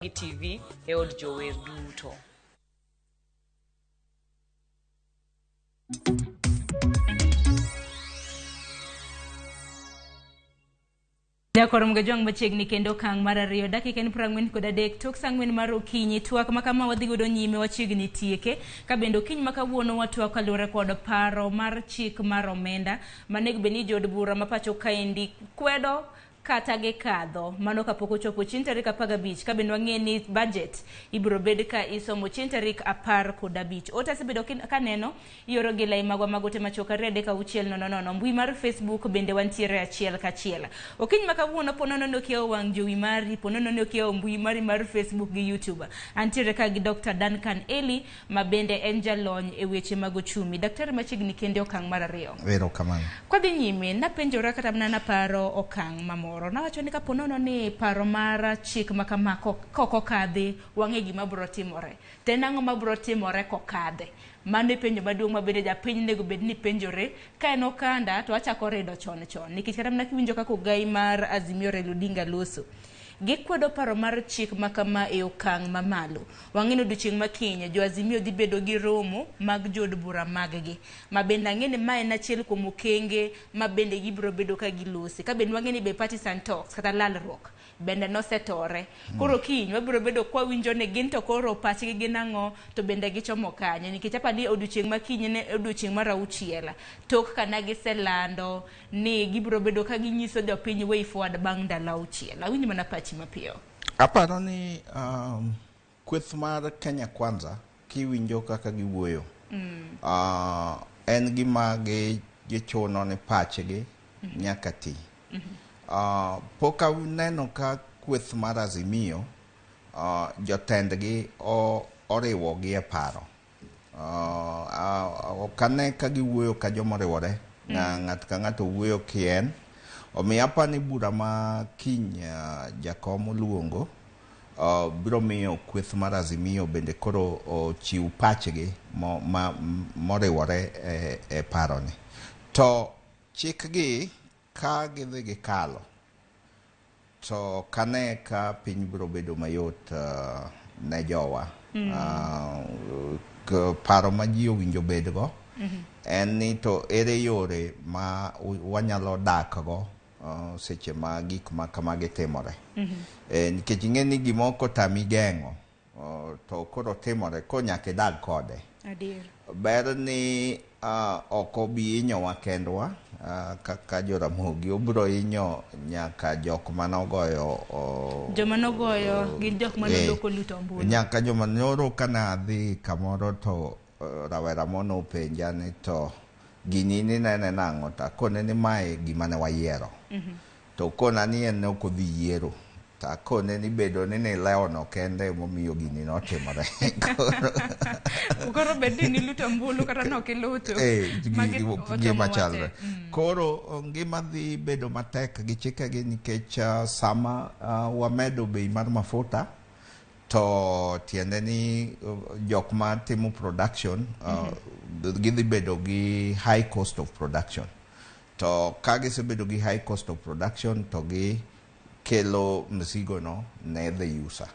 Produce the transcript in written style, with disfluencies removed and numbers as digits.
Gi TV e od jower duto. Jakor Mgajwang' machiegni kendo okang' mar ariyo dakika en 43 tok saa 4 mar okinyi. Twak ma kama wadhi godo nyime wachiegni tieke ka bende okinyi ma kawuono watwak kaluwore kod paro mar chik mar omenda manego bed ni jood bura ma pacho kaendi kwedo kata gikadho mano kapok ochopo chieng' tarik 15 ka bende wang'e ni budget ibiro bed ka isomo chieng' tarik 15. Ote asebedo kaneno ioro gi lai magwa mag ote machuok 2 3 6 0 0. Mbui mar Facebook bende wantiere achiel kachiel. Okinyi ma kawuono po nono ni okiewo wang' jowi mari, po nono ni okiewo mbui mari mar Facebook gi YouTube. Antiere ka gi Dr. Duncan Eli ma bende en jalony e weche mag ochumi. Daktari machiegni kende okang' mar ariyo. Erokamano. Kwadhi nyime, napenjora kata mana naparo okang' mamoro. Nawacho ni kapo nono ni paro mar chik ma kama kok okadhi, wang'e gima biro timore. To en ang'o mabiro timore kokadhe? Mano e penjo maduong' ma bende japiny onego bed ni penjore. Ka en okanda to achako rido chon chon. Nikech kata mana kiwinjo kaka ogai mar Azimio Raila Odinga loso, gikwedo paro mar chik ma kama e okang' mamalo. Wang'e ni odiochieng' ma kiny, jo Azimio dhi bedo gi romo mag jood bura maggi. Ma bende ang'e ni ma en achiel kuom okenge ma bende gibiro bedo ka gilose. Ka bende wang'e ni be partisan talks kata lalruok bende nosetore. Koro kiny wabiro bedo kwawinjo ni gin to koro pachgi gin ang'o to bende gichomo kanye. Nikech apa ni odiochieng' ma kiny ne odiochieng' mar auchiel tok kana giselando ni gibiro bedo ka ginyiso jopiny way forward bang' ndalo auchiel. Awinj mana pachi mapiyo. Aparo ni kweth mar Kenya Kwanza kiwinjo kaka giwuoyo en gima gichuno ni pachgi nyaka ti. Pok aneno ka kweth mar Azimio jotendgi oriwogi e paro. Ok ane ka giwuoyo ka joma oriwore. Ng'ato ka ng'ato wuoyo kien. Omiyo apa ni bura ma kiny jakom oluongo biro miyo kweth mar Azimio bende koro ochiw pachgi moriwore e paroni. To chikgi ka gidhi gikalo to kane ka piny biro bedo mayot ne jowa. Paro ma ji owinjo bedgo en ni to ere yore ma wanyalo dakgo seche ma gik ma kamagi timore. Nikech ing'e ni gima ok otami geng'o to koro timore ko nyaka idag kode. Adier. Ber ni ok obi hinyowa kendwa kaka Joramogi, obiro hinyo nyaka jok manogoyo Joma nogoyo gin jok mane luto ombulu. Nyaka joma nyoro kane adhi kamoro to rawera mono openja ni to gini ninene nang'o to akone ni mae gima ne wayiero. To kona ni en ne ok odhi yiero. To akone ni bedo ni nilewono kende emomiyo gini notimore. Koro bed ni niluto ombulu kata ne ok iluto. Magi gima ochomo chalre. wate. Koro ngima dhi bedo matek gi chikegi nikech sama wamedo bei mar mafuta to tiende ni jok ma timo production gidhi bedo gi high cost of production. To ka gisebedo gi high cost of production to gi kelo mzigo no ne the user.